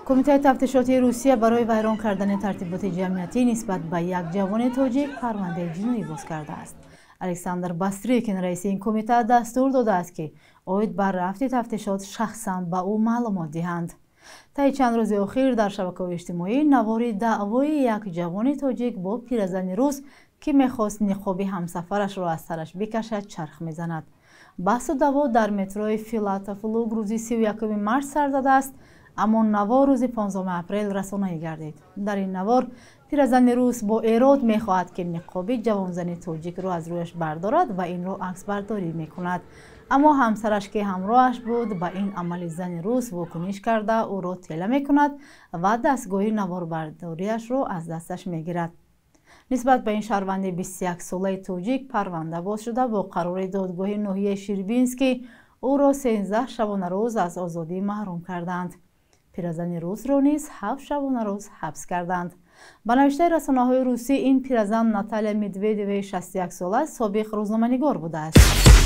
Кумитаи тафтишотии Русия барои вайрон кардани тартиботи ҷамъиятӣ нисбат ба як ҷавони тоҷик парвандаи ҷиноӣ боз кардааст. Александр Бастрикин, раиси ин кумита, дастур додааст, ки оид ба рафти тафтишот шахсан ба ӯ маълумот диҳанд. Таи чанд рӯзи охир дар шабакаҳои иҷтимоӣ навори даъвои як ҷавони тоҷик бо пиразани рус, ки мехост ниқоби ҳамсафарашро аз сараш бикашад, чарх мезанад. Баҳсу даъво дар метрои Филатов Луг рӯзи 31 март сар задааст, аммо навор рӯзи 15 апрел расонаӣ гардид. Дар ин навор пиразани рус бо эрод мехоҳад, ки ниқоби ҷавонзани тоҷикро аз рӯяш бардорад ва инро аксбардорӣ мекунад. Аммо ҳамсараш, ки ҳамроҳаш буд, ба ин амали зани рус вокуниш карда, ӯро тела мекунад ва дастгоҳи наворбардориашро аз дасташ мегирад. Нисбат ба ин шаҳрванди 21-солаи тоҷик парванда боз шуда, бо қарори додгоҳи ноҳияи Ширбинский ӯро 13 шабонарӯз аз озодӣ маҳрум карданд. Пиразани русро низ 7 шабонарӯз ҳабс карданд. Ба навиштаи расонаҳои русӣ, ин пиразан Наталия Медведеваи 61-сола, собиқ рӯзноманигор будааст.